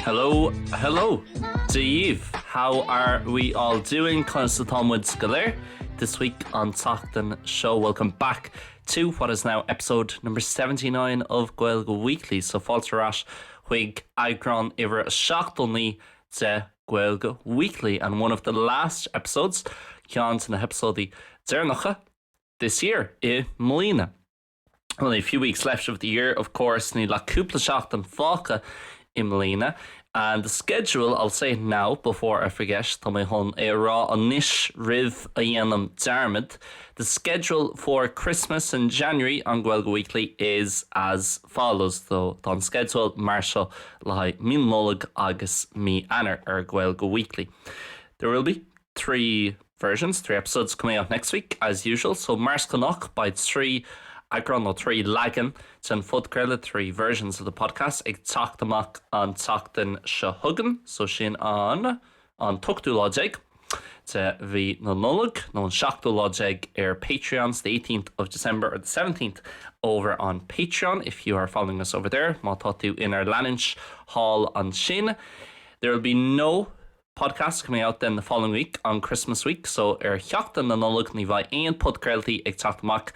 Hello, hello Dia dhaoibh, how are we all doing? Conas atá muid go léir? This week an tseachtain seo, welcome back to what is now episode number 79 of Gaeilge Weekly. So fáilte ar ais chuig eagrán uimhir 79 de Gaeilge Weekly and one of the last episodes, ceann de na heipeasóidí deireanacha this year, i mbliana. Only a few weeks left of the year, of course, níl ach cúpla seachtain fágtha i mbliana. And the schedule, I'll say it now before I forget, tá mé chun é a rá anois roimh a dhéanaim dearmad, the schedule for Christmas and January on Gaeilge Weekly is as follows, so tá an sceideal mar seo le haghaidh mí na Nollag agus mí Eanáir ar Gaeilge Weekly. There will be 3 versions, 3 episodes coming out next week as usual, so mar is gnách beidh 3 eagrán nó 3 leagan den phodchraoladh, 3 versions of the podcast, ag teacht amach an tseachtain seo chugainn, so sin an an t-ochtú lá déag de mhí na Nollag, nó an seachtú lá déag ar Patreon, it's the 18th of December or the 17th over on Patreon if you are following us over there, má tá tú inár leanúint thall ansin. There will be no podcast coming out then the following week on Christmas week, so ar sheachtain na Nollag ní bheidh aon podchraoltaí ag teacht amach.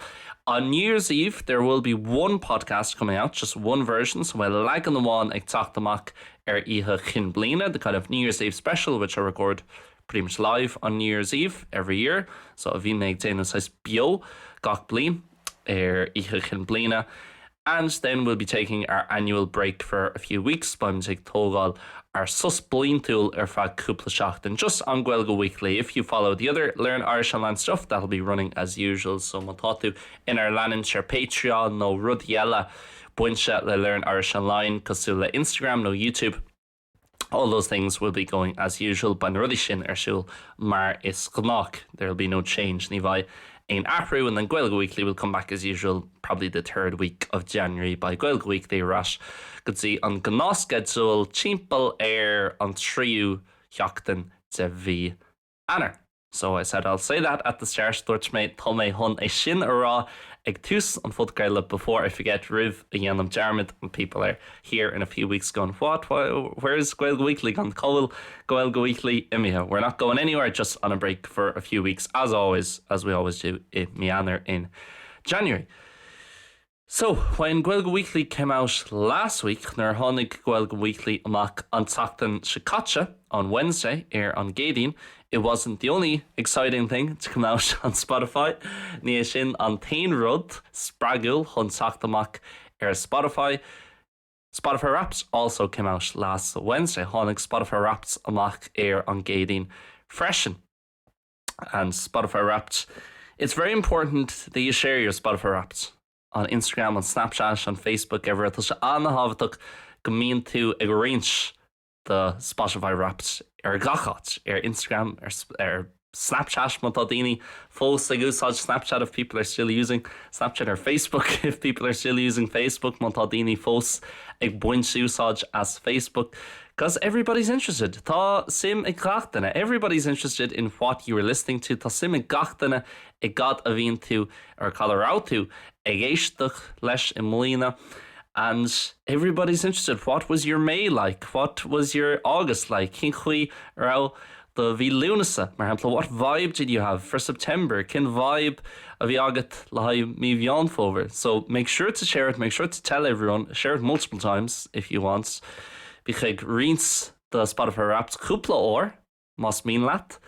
On New Year's Eve there will be one podcast coming out, just one version, so beidh leagan amháin ag teacht amach ar Oíche Chinn Bliana, the kind of New Year's Eve special which I record pretty much live on New Year's Eve every year, so a bhíonn mé ag déanamh saghas beo gach bliain ar Oíche Chinn Bliana. And then we'll be taking our annual break for a few weeks, beimid ag tógáil ár sos bliantúil ar feadh cúpla seachtain. Just on Gaeilge Weekly, if you follow the other Learn Irish Online stuff, that'll be running as usual, so má tá tú inár leanúint ar Patreon nó rudaí eile bainte le Learn Irish Online cosúil le Instagram nó YouTube, All those things will be going as usual, beidh na rudaí sin ar siúl mar is gnách, there will be no change, ní bheidh aon athrú, and then Gaeilge Weekly will come back as usual probably the third week of January, beidh Gaeilge Weekly ar ais go dtí an gnáthsceideal timpeall ar an tríú sheachtain de mhí Eanáir. So I said I'll say that at the start, dúirt mé tá mé chun é sin a rá ag tús an phodchraoladh before I forget, roimh a dhéanaim dearmad and people are here in a few weeks going what, why, where's Gaeilge Weekly gone, cá bhfuil Gaeilge Weekly imithe? We're not going anywhere, just on a break for a few weeks as always, as we always do i mí Eanáir in January. So, when Gaeilge Weekly came out last week, nuair a tháinig Gaeilge Weekly amach an tseachtain seo caite, on Wednesday, ar an gCéadaoin, it wasn't the only exciting thing to come out on Spotify, ní hé sin an t-aon rud spreagúil chun teacht amach ar Spotify. Spotify Wrapped also came out last Wednesday, tháinig Spotify Wrapped amach ar an gCéadaoin freisin. And Spotify Wrapped, it's very important that you share your Spotify Wrapped on Instagram, on Snapchat, on Facebook, everywhere. Tá sé an-tábhachtach go mbíonn tú ag roinnt do Spotify Wrapped ar gach áit, ar Instagram, ar, ar Snapchat má tá daoine fós ag úsáid Snapchat if people are still using Snapchat ar Facebook if people are still using Facebook má tá daoine fós ag baint úsáid as Facebook. Cos everybody's interested. Tá suim ag gach duine. Everybody's interested in what you are listening to. Tá suim ag gach duine i gcad a bhíonn tú ar cad a raibh tú ag éisteacht leis i mbliana. And everybody's interested. What was your May like? What was your August like? Cén chaoi a raibh do mhí Lúnasa, mar shampla? What vibe did you have for September? Cén vibe a bhí agat le haghaidh mí Mheán Fómhair? So make sure to share it, make sure to tell everyone, share it multiple times if you want. Bí ag roinnt do Spotify Wrapped cúpla uair más mian leat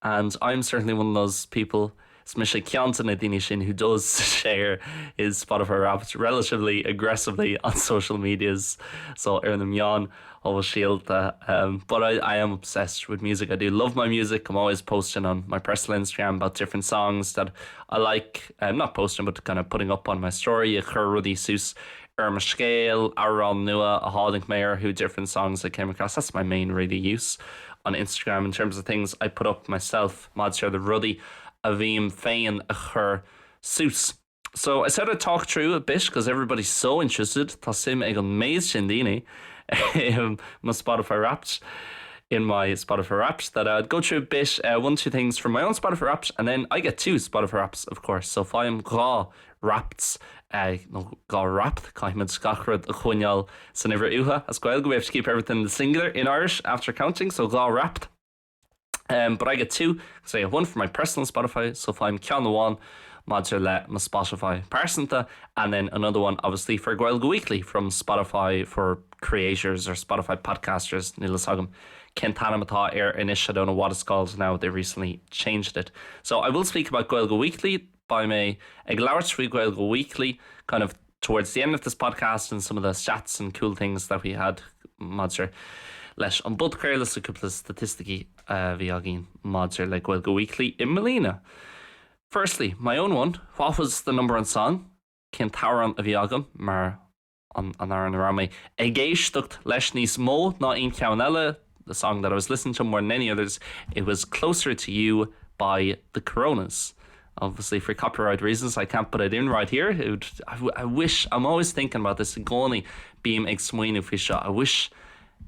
and I'm certainly one of those people, is mise ceann de na daoine sin who does share his Spotify Wrapped relatively aggressively on social medias, so ar na meáin shóisialta. Um, but I, I am obsessed with music. I do love my music. I'm always posting on my personal Instagram about different songs that I like. I'm um, not posting, but kind of putting up on my story ag cur rudaí suas ar mo scéal, amhrán nua a tháinig mé orthu, different songs I came across. That's my main really use on Instagram in terms of things I put up myself maidir le rudaí a bhím féin a chur suas. So I said I'd talk through a bit because everybody's so interested, tá suim ag an méid sin daoine i mo Spotify Wrapped. in my Spotify Wrapped that I'd go through a bit uh, one two things from my own Spotify Wrapped and then I get two Spotify Wraps of course so faighim dhá Wrapped uh, nó dhá Wrapped caithfimid gach rud a choinneáil san uimhir uatha as Gaeilge we have to keep everything in the singular in Irish after counting so dhá Wrapped Um, but I get two so I have one for my personal Spotify so faighim ceann amháin maidir le mo Spotify pearsanta and then another one obviously for Gaeilge Weekly from Spotify for creators or Spotify podcasters níl a fhios agam cén t-ainm atá air anois I don't know what it's called now they recently changed it. So I will speak about Gaeilge Weekly beidh mé ag labhairt faoi Gaeilge Weekly kind of towards the end of this podcast and some of the stats and cool things that we had maidir leis an bpodchraoladh so cúpla staitisticí a bhí againn maidir le Gaeilge Weekly i mbliana. Firstly, my own one, what was the number one song? Cén t-amhrán a bhí agam mar an amhrán a raibh mé ag éisteacht leis níos mó ná aon cheann eile, the song that I was listening to more than any others, it was Closer to You by The Coronas. Obviously for copyright reasons I can't put it in right here. It would, I, I wish I'm always thinking about this i gcónaí bím ag smaoineamh faoi seo. I wish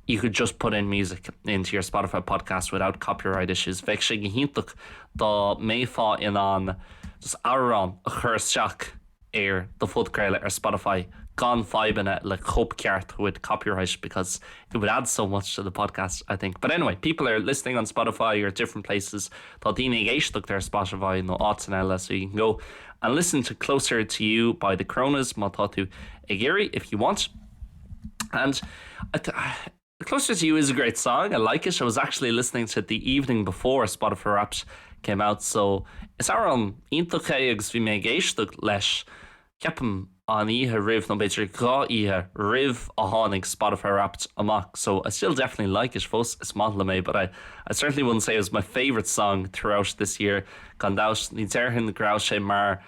you could just put in music into your Spotify podcast without copyright issues. Bheadh sé go hiontach dá mbeifeá in ann just amhrán a chur isteach ar do phodchraoladh ar Spotify gan fadhbanna le cóipcheart with copyright because it would add so much to the podcast I think. But anyway, people are listening on Spotify or different places. Tá daoine ag éisteacht ar Spotify nó áiteanna eile so you can go and listen to Closer to You by the Coronas má tá tú ag iarraidh if you want. And I, Closer to You is a great song. I like it. I was actually listening to it the evening before Spotify Wrapped came out so is amhrán iontach é agus bhí mé ag éisteacht leis ceapaim an oíche roimh nó b'fhéidir dhá oíche roimh a tháinig Spotify Wrapped amach so I still definitely like it fós is maith liom é but I, I certainly wouldn't say it was my favourite song throughout this year gan dabht ní déarfainn go raibh sé mar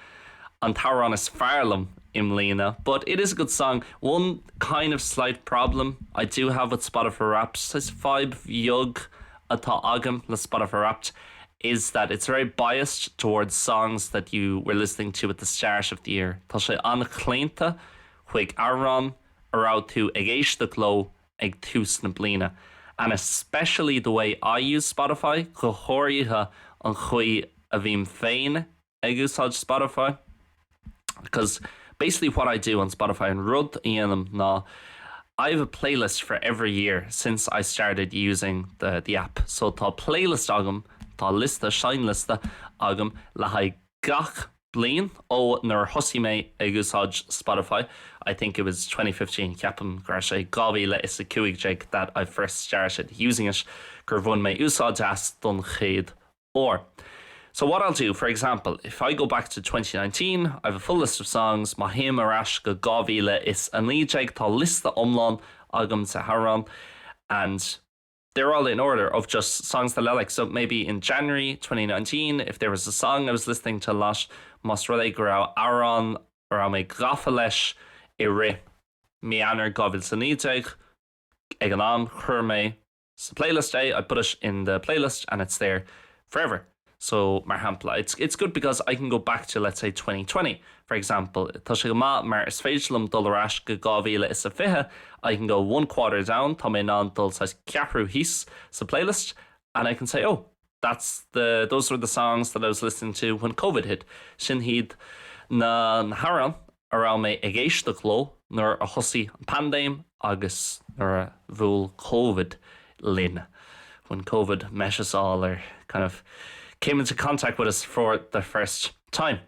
an t-amhrán is fearr liom i mbliana but it is a good song. One kind of slight problem I do have with Spotify Wrapped is fadhb bheag atá agam le Spotify Wrapped is that it's very biased towards songs that you were listening to at the start of the year. Tá sé an-chlaonta chuig amhráin a raibh tú ag éisteacht leo ag tús na bliana. And especially the way I use Spotify, go háirithe an chaoi a bhím féin ag úsáid Spotify. Because basically what I do on Spotify an rud a dhéanaim ná I have a playlist for every year since I started using the, the app. So tá playlist agam, tá liosta seinnliosta agam le haghaidh gach bliain ó nuair a thosaigh mé ag úsáid Spotify. I think it was 2015 ceapaim go raibh sé 2015 that I first started using it gur bhain mé úsáid as don chéad uair. So what I'll do, for example, if I go back to 2019, I have a full list of songs, má théim ar ais go 2019 tá liosta iomlán agam de amhráin and they're all in order of just songs that I like. So maybe in January 2019, if there was a song I was listening to a lot, más rud é go raibh amhrán a raibh mé gafa leis i rith mí Eanáir 2019 ag an am chuir mé sa playlist é, I put it in the playlist and it's there forever. So mar shampla, it's, it's good because I can go back to let's say 2020 for example. Tá sé go maith mar is féidir liom dul ar ais go 2020, I can go one quarter down, tá mé in ann dul saghas ceathrú thíos sa playlist and I can say oh that's the those were the songs that I was listening to when COVID hit. Sin iad na na hamhráin a raibh mé ag éisteacht leo nuair a thosaigh an paindéim agus nuair a bhuail COVID linn. When COVID met us all or kind of came into contact with us for the first time.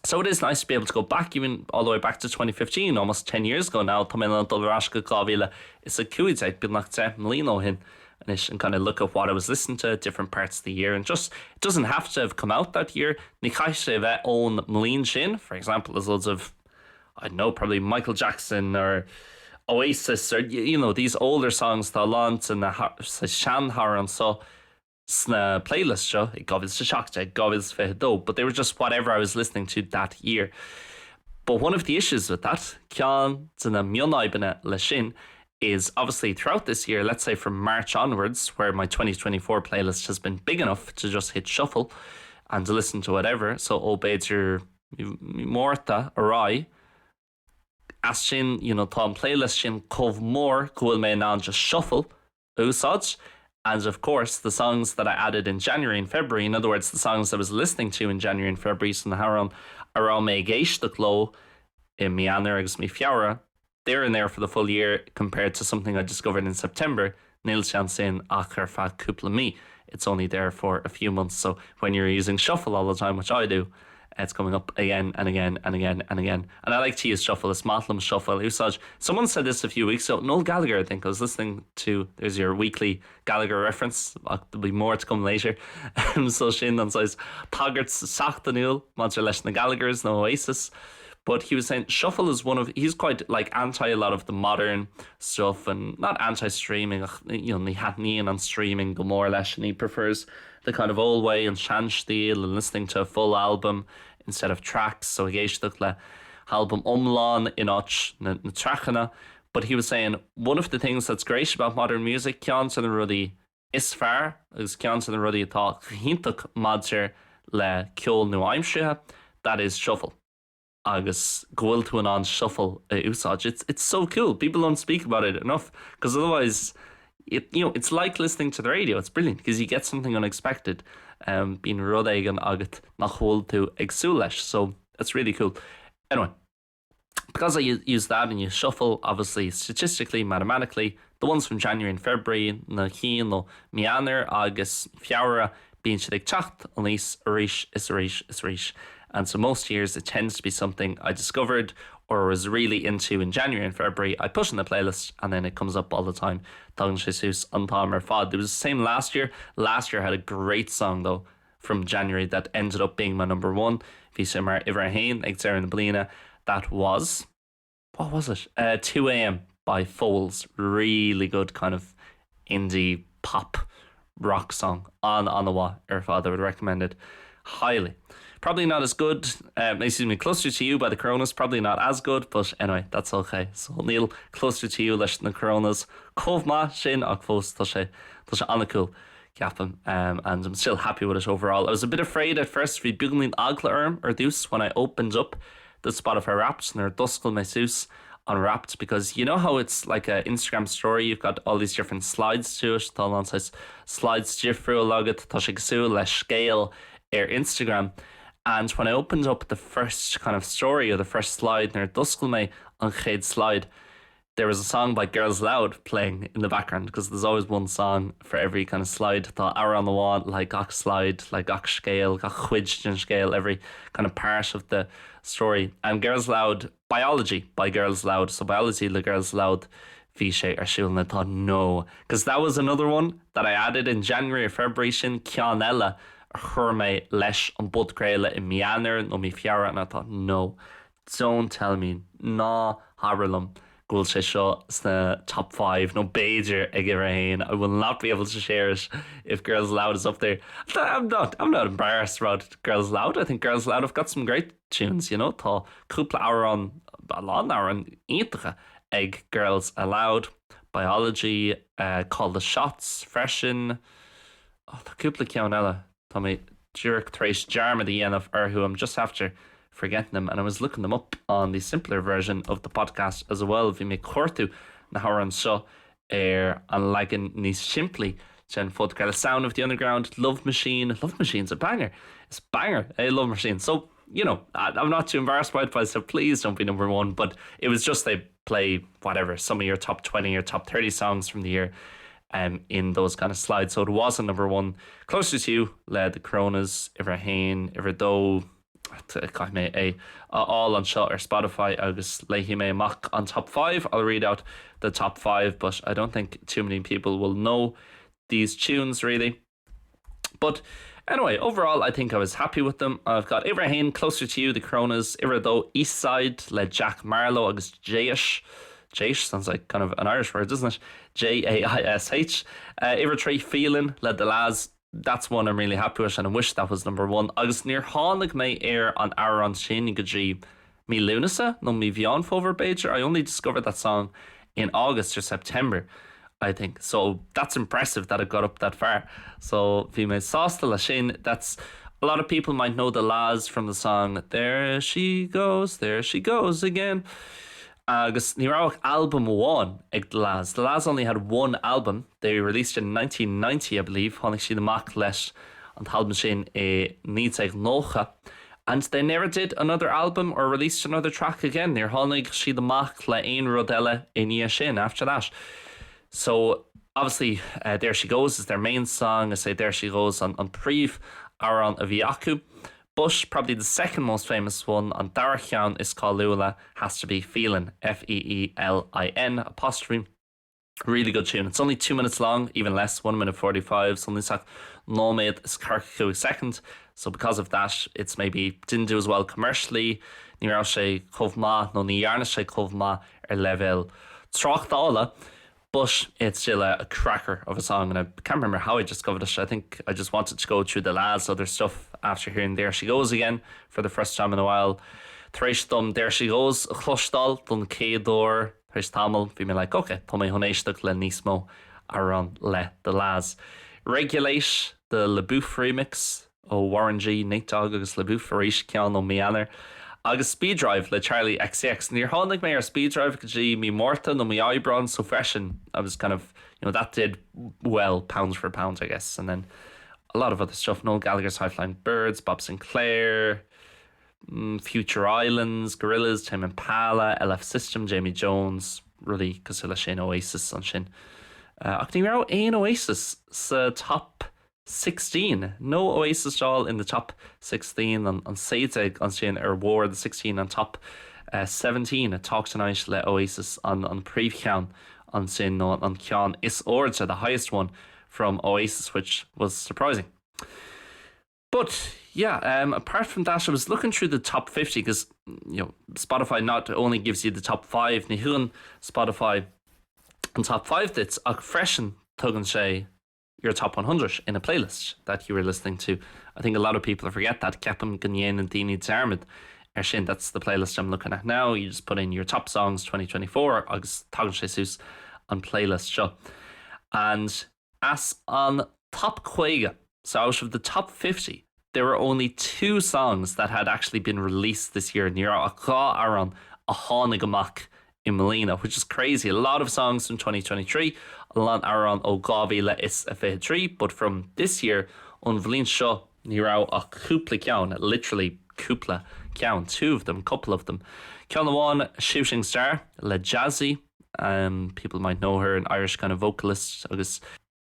So it is nice to be able to go back even all the way back to 2015, almost 10 years ago now, tá mé in ann dul ar ais go 2015 beagnach 10 mbliana ó shin anois and kind of look at what I was listening to at different parts of the year and just it doesn't have to have come out that year ní chaithfidh sé a bheith ón mbliain sin for example there's loads of I don't know probably Michael Jackson or Oasis or you know these older songs tá a lán de na seanamhráin seo sna playlist seo i 2017 2022 but they were just whatever I was listening to that year. But one of the issues with that ceann de na mionfhadhbanna leis sin is obviously throughout this year, let's say from March onwards, where my 2024 playlist has been big enough to just hit shuffle and to listen to whatever, so ó b'fhéidir mí Márta ar aghaidh as sin you know, tá an playlist sin chomh mór go bhfuil mé in ann just shuffle. Úsáid and of course the songs that I added in January and February, in other words the songs I was listening to in January and February so na hamhráin a raibh mé ag éisteacht leo i mí Eanáir agus mí Feabhra, they're in there for the full year compared to something I discovered in September, níl sé ansin ach ar feadh cúpla mí, it's only there for a few months so when you're using shuffle all the time, which I do, it's coming up again and again and again and again and I like to use shuffle is maith liom shuffle a úsáid. Someone said this a few weeks ago, Noel Gallagher I think, I was listening to, there's your weekly Gallagher reference ach there'll be more to come later so sin an saghas tagairt seachtainiúil maidir leis na Gallaghers nó Oasis but he was saying shuffle is one of he's quite like anti a lot of the modern stuff and not anti streaming ach you know ní thaitníonn an streaming go mór leis and he prefers the kind of old way an seanstíl and listening to a full album instead of tracks so ag éisteacht le halbam iomlán in áit na traiceanna but he was saying one of the things that's great about modern music ceann de na rudaí is fearr agus ceann de na rudaí atá go hiontach maidir le ceol nua-aimseartha that is shuffle. agus go bhfuil tú in ann shuffle a úsáid. It's, it's so cool. People don't speak about it enough because otherwise it, you know, it's like listening to the radio. It's brilliant because you get something unexpected. Um, bíonn rud éigin agat nach bhfuil tú ag súil leis. So it's really cool. Anyway, because I use that and you shuffle, obviously statistically, mathematically, the ones from January and February, na cinn ó mí Eanáir agus Feabhra, bíonn siad ag teacht aníos arís is arís is arís. And so most years it tends to be something I discovered or was really into in January and February, I put in the playlist and then it comes up all the time. Tagann sé suas an t-am ar fad. It was the same last year. Last year I had a great song though from January that ended up being my number one. Bhí sé mar uimhir a haon ag deireadh na bliana. That was what was it? Uh, 2am by Foals. Really good kind of indie pop rock song. An-an-mhaith ar fad. I would recommend it highly. Probably not as good, um, excuse me, Closer to You by the Coronas, probably not as good, but anyway, that's okay. So níl Closer to You leis na Coronas chomh maith sin ach fós tá sé tá sé an-cool ceapaim um, and I'm still happy with it overall. I was a bit afraid at first bhí beagáinín eagla orm ar dtús when I opened up the Spotify Wrapped nuair a d'oscail mé suas an Wrapped because you know how it's like a Instagram story you've got all these different slides to it tá an saghas slides difriúil agat tá sé cosúil le scéal ar Instagram and when I opened up the first kind of story or the first slide nuair a d'oscail mé an chéad slide there was a song by Girls Aloud playing in the background because there's always one song for every kind of slide tá amhrán amháin le gach slide le gach scéal gach cuid den scéal every kind of part of the story and Girls Aloud Biology by Girls Aloud so Biology le Girls Aloud bhí sé ar siúl and I thought no because that was another one that I added in January or February sin ceann eile a chuir mé leis an bpodchraoladh i mí Eanáir nó mí Feabhra and I thought no Don't tell me, ná habair liom go bhfuil sé seo sna top 5 nó b'fhéidir ag uimhir a haon, I will not be able to share it if Girls Aloud is up there. I'm not, I'm not embarrassed about Girls Aloud, I think Girls Aloud have got some great tunes, you know, tá cúpla amhrán, a lán amhrán iontacha ag Girls Aloud, Biology, uh, Call the Shots freisin, oh, tá cúpla ceann eile. Tá mé díreach tar éis dearmad a dhéanamh orthu, I'm just after forgetting them and I was looking them up on the simpler version of the podcast as well. Bhí mé ag cuartú na hamhráin seo ar an leagan níos simplí den phodchraoladh. Sound of the Underground, Love Machine, Love Machine's a banger! Is banger é Love Machine. So, you know, I'm not too embarrassed by it, so please don't be number one, but it was just they play whatever, some of your top 20 or top 30 songs from the year um, in those kind of slides. So it wasn't number one. Closer to You le The Coronas, uimhir a haon, uimhir a dó, caithfidh mé é a fháil anseo ar Spotify agus léifidh mé amach an top 5. I'll read out the top 5, but I don't think too many people will know these tunes really. But anyway, overall I think I was happy with them. I've got uimhir a haon, Closer to You, The Coronas, uimhir a dó, Eastside le Jack Marlowe agus Jaish. Jaish sounds like kind of an Irish word, doesn't it? J-A-I-S-H. Uh, uimhir a trí, Feelin le The La's. That's one I'm really happy with and I wish that was number one. Agus níor tháinig mé ar an amhrán sin go dtí mí Lúnasa nó mí Mheán Fómhair b'fhéidir. I only discovered that song in August or September. I think. So that's impressive that it got up that far. So bhí mé sásta le sin. That's a lot of people might know the La's from the song There she goes, there she goes again. Agus ní raibh ach albam amháin ag The La's. The La's only had one album. They released in 1990, I believe. Tháinig siad amach leis an t-albam sin i 1990. And they never did another album or released another track again. Níor tháinig siad amach le aon rud eile i ndiaidh sin, after that. So obviously uh, There She Goes is their main song. Is é There She Goes an, an príomhamhrán a bhí acu. But probably the second most famous one, an dara ceann is cáiliúla, has to be Feelin', F-E-E-L-I-N apostrophe. Really good tune. It's only 2 minutes long, even less, 1 minute 45, so níos ach nóiméad is 45 soicind. So because of that, it's maybe didn't do as well commercially, ní raibh sé chomh maith nó ní dhearna sé chomh maith ar leibhéal tráchtála. But it's still a, a cracker of a song and I can't remember how I discovered it. I think I just wanted to go through the lads other stuff after hearing There She Goes Again for the first time in a while. Tar éis dom There She Goes a chloisteáil don chéad uair tar éis tamaill, bhí mé like ok, tá mé chun éisteacht le níos mó amhrán le The La's. Regulate the La Bouff remix ó Warren G, Nate Dogg agus La Bouff arís ceann ó mí Eanáir. Agus Speed Drive le Charli XCX. Níor tháinig mé ar Speed Drive go dtí mí Márta nó mí Aibreán so freisin I was kind of you know that did well pound for pound I guess and then a lot of other stuff Noel Gallagher's High Flying Birds, Bob Sinclair, mm, Future Islands, Gorillaz, Tame Impala, LF System, Jamie Jones, rudaí cosúil leis sin Oasis ansin. Uh, ach ní raibh aon Oasis sa top 16. No Oasis at all in the top 16 an, an 16 ansin ar bharr the 16 an top uh, 17 Talk Tonight le Oasis an, an príomhcheann ansin nó an ceann is airde the highest one from Oasis which was surprising. But yeah, um, apart from that, I was looking through the top 50 because you know Spotify not only gives you the top 5 ní thugann Spotify an top 5 duit ach freisin tugann sé your top 100 in a playlist that you were listening to. I think a lot of people forget that ceapaim go ndéanann daoine dearmad ar sin that's the playlist I'm looking at now. You just put in your top songs 2024 agus tagann sé suas an playlist seo. And as an top 50 so out of the top 50 there were only two songs that had actually been released this year ní raibh ach dhá amhrán a tháinig amach i mbliana which is crazy a lot of songs from 2023 a lán amhrán ó 2023 but from this year ón bhliain seo ní raibh ach cúpla ceann literally cúpla ceann two of them couple of them ceann amháin Shooting Star le Jazzy um, people might know her an Irish kind of vocalist agus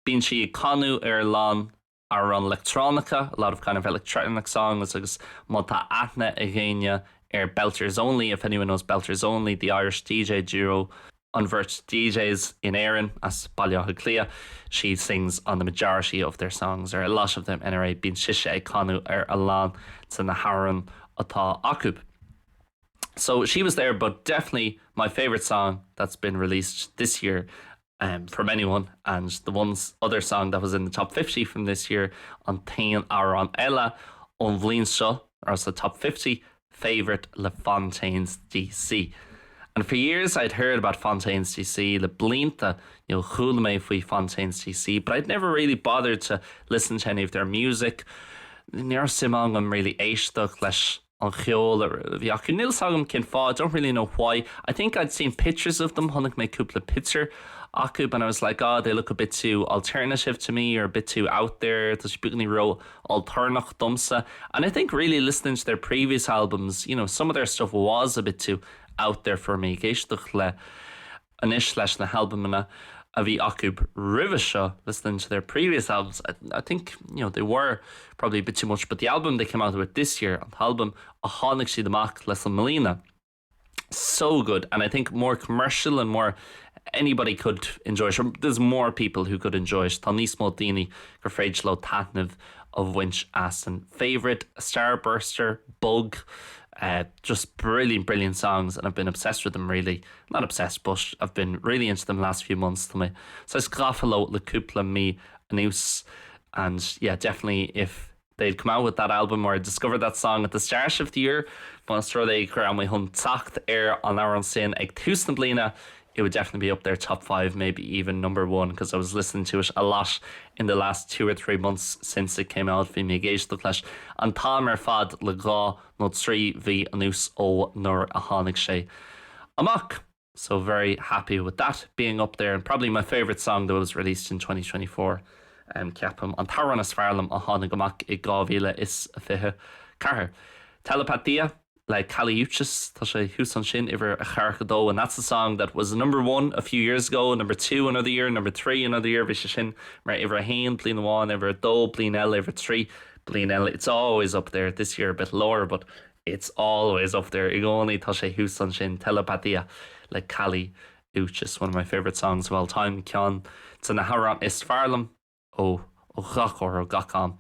bíonn sí ag canadh ar a lán amhrán leictreonacha, a lot of kind of electronic songs agus má tá aithne ag éinne ar Belters Only, if anyone knows Belters Only, the Irish DJ duo an bheirt DJs in Éirinn as Baile Átha Cliath. She sings on the majority of their songs or a lot of them anyway bíonn sise ag canadh ar a lán de na hamhráin atá acu. So she was there, but definitely my favorite song that's been released this year um, from anyone and the ones other song that was in the top 50 from this year an t-aon amhrán eile ón bhliain seo or sa top 50 favorite le Fontaines DC. And for years I'd heard about Fontaines DC le blianta you know, chuala mé faoi Fontaines DC, but I'd never really bothered to listen to any of their music. Ní raibh suim agam really éisteacht leis an cheol a bhí acu. Níl a fhios agam cén fáth, I don't really know why. I think I'd seen pictures of them, chonaic mé cúpla pictiúr acu and I was like, oh, they look a bit too alternative to me or a bit too out there, tá siad beagáinín ró-altarnach domsa. And I think really listening to their previous albums, you know, some of their stuff was a bit too out there for me. Ag éisteacht le anois leis na halbamanna a bhí acu roimhe seo, listening to their previous albums, I, I think you know, they were probably a bit too much, but the album they came out with this year, an t-albam a tháinig siad amach leis i mbliana, so good and I think more commercial and more anybody could enjoy it. There's more people who could enjoy it. Tá níos mó daoine gur féidir leo taitneamh a bhaint as an Favourite, Starburster, Bug, uh, just brilliant, brilliant songs and I've been obsessed with them really. Not obsessed, but I've been really into them last few months Tá mé saghas gafa leo le cúpla mí anuas and yeah, definitely if they'd come out with that album or discovered that song at the start of the year, más rud é go raibh mé chun teacht ar an amhrán sin ag tús na bliana, it would definitely be up there top 5, maybe even number 1 because I was listening to it a lot in the last two or three months since it came out. Bhí mé ag éisteacht leis an t-am ar fad le dhá nó trí mhí anuas ó nuair a tháinig sé amach. So very happy with that being up there and probably my favourite song that was released in 2024 um, ceapaim an t-amhrán is fearr liom a tháinig amach i 2024. Telepatía le Kali Uchis tá sé thuas ansin uimhir a 42 and that's the song that was number one a few years ago, number two another year, number three another year bhí sé sin mar uimhir a haon bliain amháin, uimhir a dó bliain eile, uimhir trí bliain eile. It's always up there this year a bit lower but It's always up there i gcónaí tá sé thuas ansin Telepatía le Kali Uchis one of my favourite songs of all time ceann de na hamhráin is fearr liom ó ó gach uair ó gach am.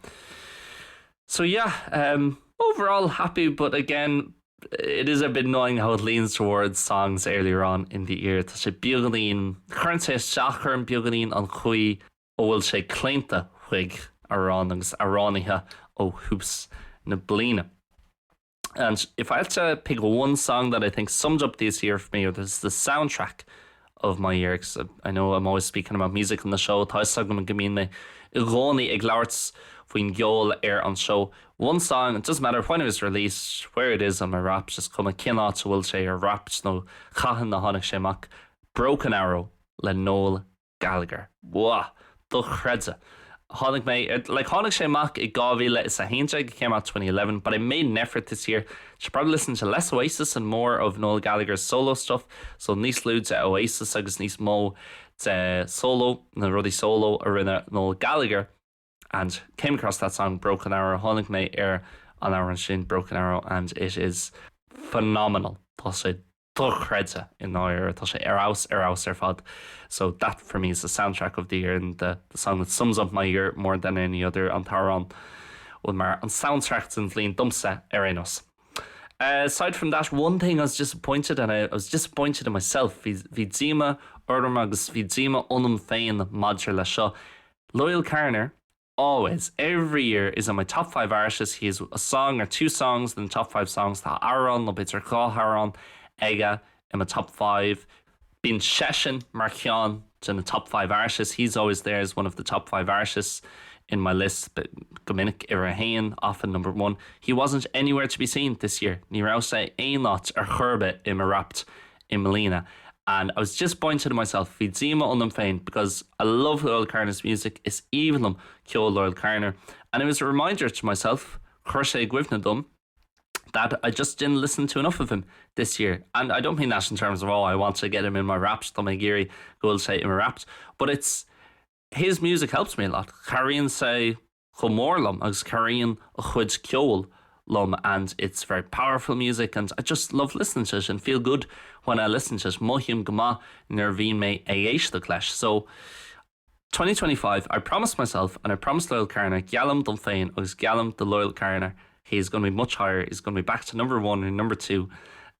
So yeah, um, overall happy but again it is a bit annoying how it leans towards songs earlier on in the year. Tá sé beagáinín cuireann sé isteach orm beagáinín an chaoi a bhfuil sé claonta chuig amhráin agus amhránaithe ó thús na bliana. And if I had to pick one song that I think summed up this year for me, or this is the soundtrack of my year, because I know I'm always speaking about music on the show, tá fhios agam go mbíonn mé i gcónaí ag labhairt faoin gceol ar an seó. One song, it doesn't matter when it was released, where it is on my Wrapped, is cuma cén áit a bhfuil sé ar Wrapped nó cathain a tháinig sé amach, Broken Arrow le Noel Gallagher. Wah! Dochreidte. Tháinig mé, like tháinig sé amach i 2011, it came out 2011, but I made an effort this year to probably listen to less Oasis and more of Noel Gallagher's solo stuff, so níos lú de Oasis agus níos mó de solo, na rudaí solo a rinne Noel Gallagher and came across that song Broken Arrow, tháinig mé ar an amhrán sin Broken Arrow and it is phenomenal. Tá sé dochreidte i ndáiríre, tá sé ar fheabhas ar fheabhas ar fad. So that for me is the soundtrack of the year and the, the song that sums up my year more than any other an t-amhrán bhfuil mar an soundtrack den bhliain domsa ar aon nós. Uh, aside from that, one thing I was disappointed and I, I was disappointed in myself. Bhí, bhí díomá orm agus bhí díomá ionam féin maidir le seo. Loyle Carner always, every year, is on my top 5 artists. He has a song or two songs in the top 5 songs. Tá amhrán nó b'fhéidir dhá hamhrán aige i mo top 5. Bíonn seisean mar cheann de na top 5 artists. He's always there as one of the top 5 artists in my list, but go minic uimhir a haon, often number one. He wasn't anywhere to be seen this year. Ní raibh sé aon áit ar chor ar bith i mo Wrapped i mbliana. And I was disappointed in myself, bhí díomá ionam féin, because I love Loyle Carner's music, is aoibhinn liom ceol Loyle Carner, and it was a reminder to myself, chuir sé i gcuimhne dom, that I just didn't listen to enough of him this year. And I don't mean that in terms of, oh, I want to get him in my Wrapped, tá mé ag iarraidh go bhfuil sé i mo Wrapped, but it's, his music helps me a lot. Cabhraíonn sé chomh mór liom agus cabhraíonn a chuid ceoil liom and it's very powerful music and I just love listening to it and feel good when I listen to it. Mothaím go maith nuair a bhíonn mé ag éisteacht leis. So 2025 I promised myself and I promised Loyle Carner, geallaim dom féin agus geallaim do Loyle Carner he's going to be much higher, he's going to be back to number one and number two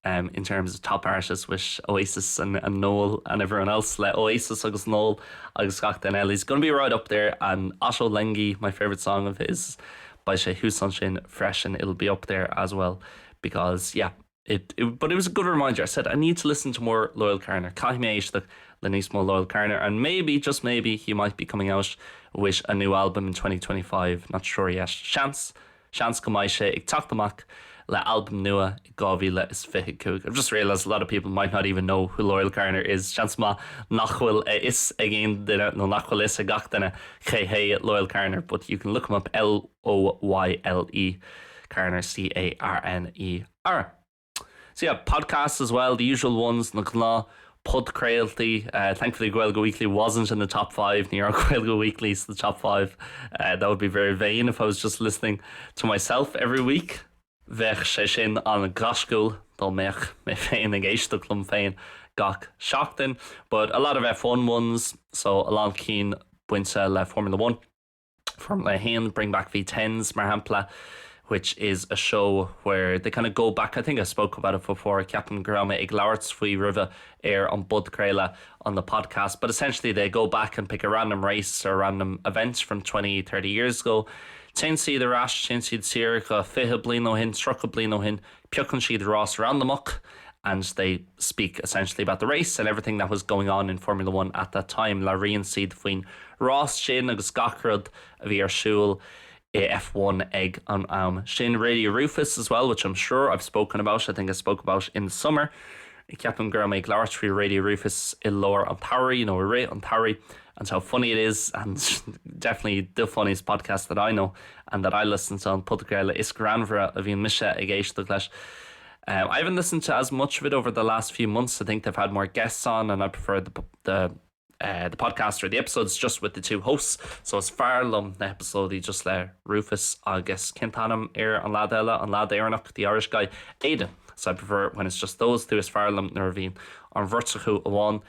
um, in terms of top artists with Oasis and, and Noel and everyone else le Oasis agus Noel agus gach duine eile. He's going to be right up there and Otto Lengi, my favourite song of his, beidh sé thuas ansin freisin, it'll be up there as well because yeah, it, it, but it was a good reminder. I said I need to listen to more Loyle Carner. Caithfidh mé éisteacht le níos mó Loyle Carner and maybe, just maybe, he might be coming out with a new album in 2025. Not sure yet. Seans, Seans go mbeidh sé ag teacht amach le albam nua i 2025. I've just realised a lot of people might not even know who Loyle Carner is. Seans maith nach bhfuil a fhios ag aon duine nó nach bhfuil a fhios ag gach duine cé hé Loyle Carner, but you can look him up, L-O-Y-L-E, Carner, C-A-R-N-E-R. So yeah, podcasts as well, the usual ones, na gnáth podchraoltaí. Uh, thankfully Gaeilge Weekly wasn't in the top 5, ní raibh Gaeilge Weekly sa top 5. Uh, that would be very vain if I was just listening to myself every week. Bheadh sé sin an-ghaisciúil dá mbeadh mé féin ag éisteacht liom féin gach seachtain, but a lot of F1 ones, so a lán cinn bainte le Formula 1. Formula 1, Bring Back V10s mar shampla, which is a show where they kind of go back, I think I spoke about it before, ceapaim go raibh mé ag labhairt faoi roimhe ar an bpodchraoladh on the podcast, but essentially they go back and pick a random race or a random event from 20, 30 years ago. Téann siad ar ais, téann siad siar go 20 bliain ó shin, 30 bliain ó shin, piocann siad rás randamach and they speak essentially about the race and everything that was going on in Formula 1 at that time. Labhraíonn siad faoin rás sin agus gach rud a bhí ar siúl i F1 ag an am sin. Radio Rufus as well, which I'm sure I've spoken about, I think I spoke about in the summer. Ceapaim go raibh mé ag labhairt faoi Radio Rufus i lár an tsamhraidh nó i rith an tsamhraidh and how funny it is and definitely the funniest podcast that I know and that I listen to an podchraoladh is greannmhaire a bhíonn mise ag éisteacht leis. Um, I haven't listened to as much of it over the last few months. I think they've had more guests on and I prefer the, the uh, the podcast or the episodes just with the two hosts, so is fearr liom na heipeasóidí just le Rufus agus cén t-ainm ar an leaid eile, an leaid Éireannach, the Irish guy, Aidan. So I prefer when it's just those two is fearr liom nuair a bhíonn an bheirt acu amháin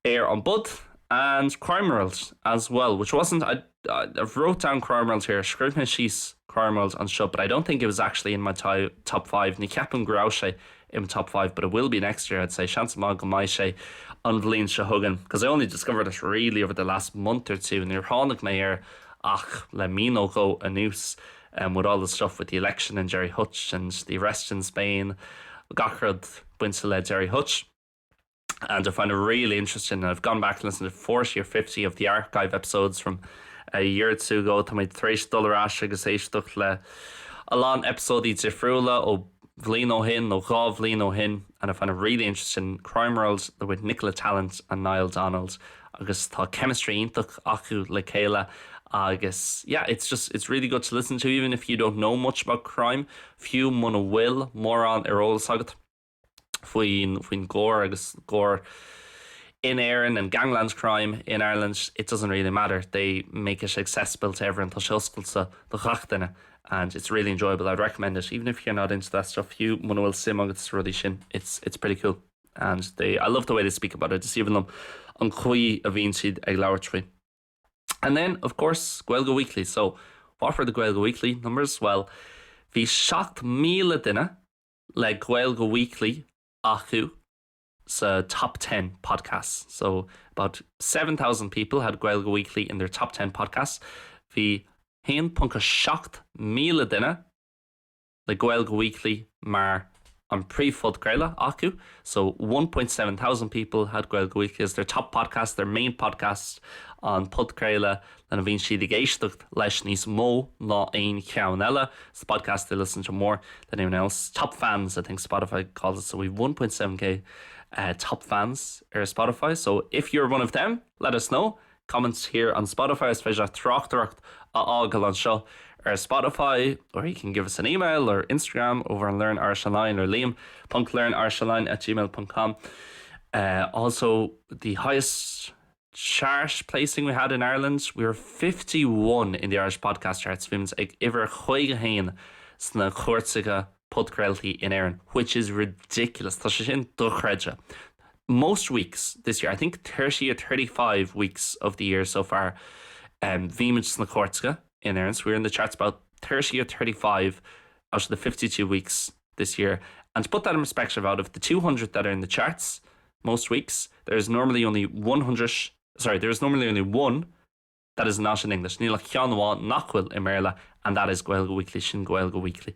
ar an bpod. And Crime World as well, which wasn't I, I wrote down Crime World here, scríobh mé síos Crime World anseo, but I don't think it was actually in my top 5. Ní cheapaim go raibh sé im top 5 but it will be next year I'd say seans maith go mbeidh sé an bhliain seo chugainn because I only discovered it really over the last month or two níor tháinig mé air ach le mí nó dhó anuas um, with all the stuff with the election and Gerry Hutch and the arrest in Spain gach rud bainte le Gerry Hutch. And I find it really interesting and I've gone back and listened to 40 or 50 of the archive episodes from a year or two ago Tá mé tar éis dul ar ais agus éisteacht le a lán eipeasóidí difriúla ó bhliain ó shin nó dhá bhliain ó shin and I find it really interesting Crime World with Nicola Tallant and Niall Donald agus tá chemistry iontach acu le chéile agus yeah it's just it's really good to listen to even if you don't know much about crime fiú muna bhfuil mórán ar eolas agat. faoin faoin gcoir agus coir in Éirinn and gangland crime in Ireland, it doesn't really matter. They make it accessible to everyone tá sé oscailte do gach duine and it's really enjoyable. I'd recommend it even if you're not into that stuff. Fiú muna bhfuil suim agat sna rudaí sin, it's it's pretty cool. And they I love the way they speak about it. Is aoibhinn liom an chaoi a bhíonn siad ag labhairt faoi. And then of course Gaeilge Weekly. So what were the Gaeilge Weekly numbers? Well, bhí 7,000 duine le Gaeilge Weekly acu sa top 10 podcasts. So about 7,000 people had Gaeilge Weekly in their top 10 podcasts. Bhí 1.7 míle duine le Gaeilge Weekly mar an príomhphodchraoladh acu. So 1.7 thousand people had Gaeilge Weekly as their top podcast, their main podcast an podchraoladh lena mbíonn siad ag éisteacht leis níos mó ná aon cheann eile. It's the podcast they listen to more than anyone else. Top fans, I think Spotify calls it. So we've 1.7k uh, top fans ar Spotify. So if you're one of them, let us know. Comments here on Spotify is féidir tráchtaireacht a fhágáil anseo ar Spotify or you can give us an email or Instagram over on Learn Irish Online or liam.learnirishonline at gmail.com. Uh, also, the highest chart placing we had in Ireland, we were 51 in the Irish podcast charts, bhí muid ag uimhir 51 sna cairteacha podchraoltaí in Éirinn, which is ridiculous. Tá sé sin dochreidte. Most weeks this year, I think 30 or 35 weeks of the year so far, um, bhí muid sna cairteacha in Éirinn, so we were in the charts about 30 or 35 out of the 52 weeks this year. And to put that in perspective, out of the 200 that are in the charts most weeks, there's normally only 100 sorry, there's normally only one that is not in English. Níl ach ceann amháin nach bhfuil i mBéarla and that is Gaeilge Weekly sin Gaeilge Weekly.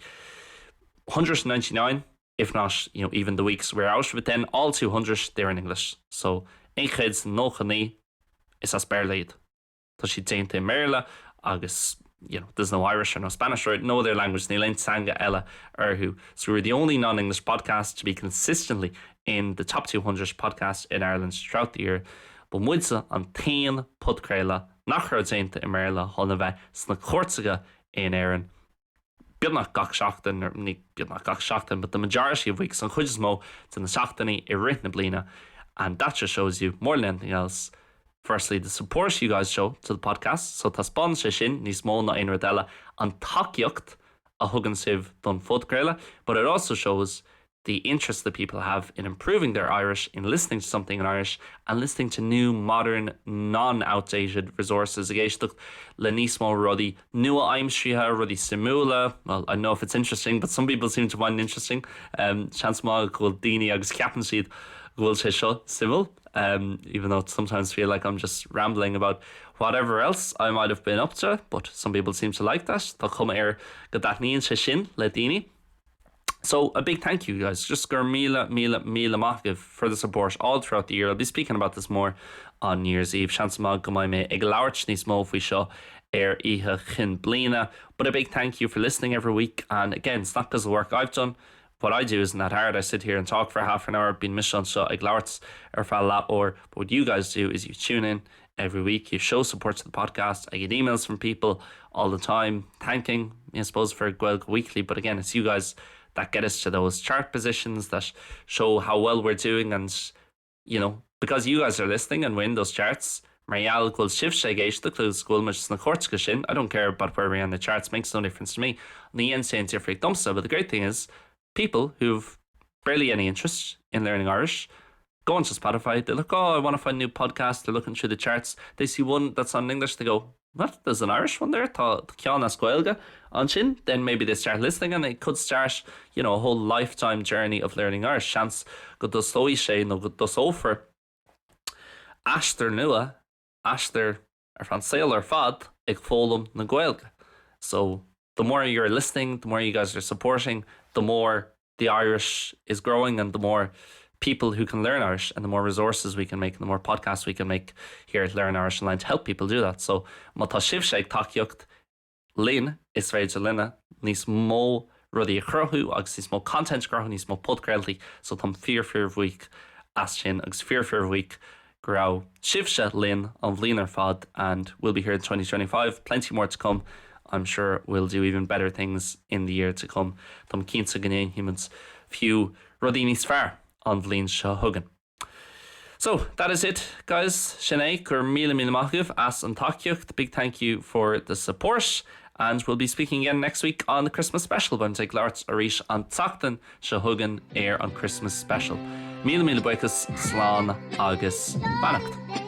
199 if not you know, even the weeks we're out but then all 200 they're in English. So 199 is as Béarla iad. Tá siad déanta i mBéarla agus you know, there's no Irish or no Spanish or no other language níl aon teanga eile orthu. So we're the only non-English podcast to be consistently in the top 200 podcasts in Ireland throughout the year. Ba muidne an t-aon podchraoladh nach raibh déanta i mBéarla chun a bheith sna cairteacha in Éirinn. Beagnach gach seachtain, ní beagnach gach seachtain, but the majority of weeks an chuid is mó de na seachtainí i rith na bliana and that just shows you more than anything else firstly the support you guys show to the podcast so taispeánann sé sin níos mó ná aon rud eile an tacaíocht a thugann sibh don phodchraoladh but it also shows the interest that people have in improving their Irish, in listening to something in Irish and listening to new modern non-outdated resources ag éisteacht le níos mó rudaí nua-aimseartha, rudaí suimiúla, well I know if it's interesting but some people seem to find it interesting um, seans maith go bhfuil daoine agus ceapann siad go bhfuil sé seo suimiúil um, even though sometimes feel like I'm just rambling about whatever else I might have been up to but some people seem to like that Tá cuma air go dtaitníonn sé sin le daoine. So a big thank you guys just go raibh míle míle míle maith agaibh for the support all throughout the year. I'll be speaking about this more on New Year's Eve. Seans maith go mbeidh mé ag labhairt níos mó faoi seo ar Oíche Chinn Bliana. But a big thank you for listening every week and again it's not because of the work I've done. What I do isn't that hard. I sit here and talk for half an hour, bíonn mise anseo ag labhairt ar feadh leathuair, but what you guys do is you tune in every week, you show support to the podcast. I get emails from people all the time thanking me, I suppose, for Gaeilge Weekly, but again, it's you guys that get us to those chart positions that show how well we're doing and you know, because you guys are listening and win those charts, mar gheall go bhfuil sibhse ag éisteacht agus go bhfuil muid sna cairteacha sin, I don't care about where we are on the charts, makes no difference to me. Ní dhéanann sé aon difríocht domsa, but the great thing is people who've barely any interest in learning Irish go onto Spotify, they look, oh, I want to find a new podcast, they're looking through the charts, they see one that's on English, they go, what, there's an Irish one there? Tá ceann as Gaeilge ansin, then maybe they start listening and it could start, you know, a whole lifetime journey of learning Irish. Seans go dtosóidh sé nó go dtosófar aistear nua, aistear ar feadh an saol ar fad ag foghlaim na Gaeilge. So the more you're listening, the more you guys are supporting, the more the Irish is growing and the more people who can learn Irish and the more resources we can make and the more podcasts we can make here at Learn Irish Online to help people do that. So má tá sibhse ag tacaíocht linn is féidir linne níos mó rudaí a chruthú agus níos mó content a chruthú, níos mó podchraoltaí, so táim fíor fíor bhuíoch as sin agus fíor fíor bhuíoch go raibh sibhse linn an bhliain ar fad and we'll be here in 2025, plenty more to come. I'm sure we'll do even better things in the year to come. Táim cinnte go ndéanfaimid fiú rudaí níos fearr an bhliain seo chugainn. So that is it guys, sin é, go raibh míle míle maith agaibh as an tacaíocht, big thank you for the support and we'll be speaking again next week on the Christmas special, beimid ag labhairt arís an tseachtain seo chugainn ar an Christmas special. Míle míle buíochas, slán agus beannacht.